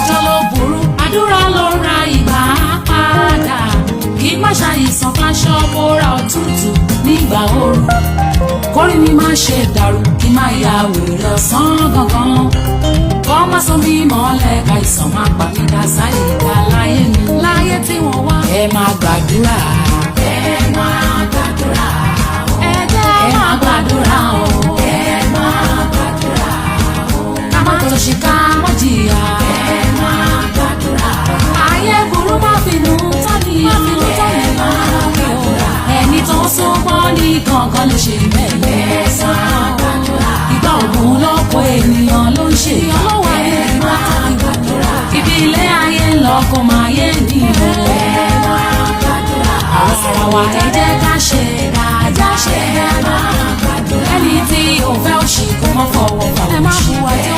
Ìdájọ́ ló burú, àdúrà ló ra ìgbà padà. Kí má ṣàìsàn fáṣọ bóra òtútù nígbà ooru. Kórí mi má ṣe dàrú, kí má ya wèrè ọ̀sán gangan. Kọ́ má sọ mí mọ́lẹ̀, káìsàn má pa mí dá sáyé dá láyé mi. Láyé tí wọ́n wá. Ẹ máa gbàdúrà. Ẹ máa gbàdúrà. Ẹ jẹ́ máa gbàdúrà o. Ẹ máa gbàdúrà o. Ká má tó ṣe ká má jìyà. Ẹ máa gbàdúrà. Ayé burú, má finú tán ni. Má finú tán ni. Ẹ máa gbàdúrà. Ẹni tó ń súnmọ́ ní kankan lè ṣe mẹ́lẹ̀. Ẹ máa gbàdúrà. Ìgbà ògùn lọ́pọ̀ ènìyàn ló ń ṣe. Ọlọ́wà ní ìgbà tó ń gbàdúrà. Ibi ilé ayé ń lọ kó máa yé ni o. Ẹ máa gbàdúrà. Àwọn ara wa, ẹ jẹ́ ká ṣe dáadáa. Ṣe máa gbàdúrà. Ẹni tí ò fẹ́ òṣì kó mọ́ fọwọ́ fà òṣì. Ẹ má bu àjọ.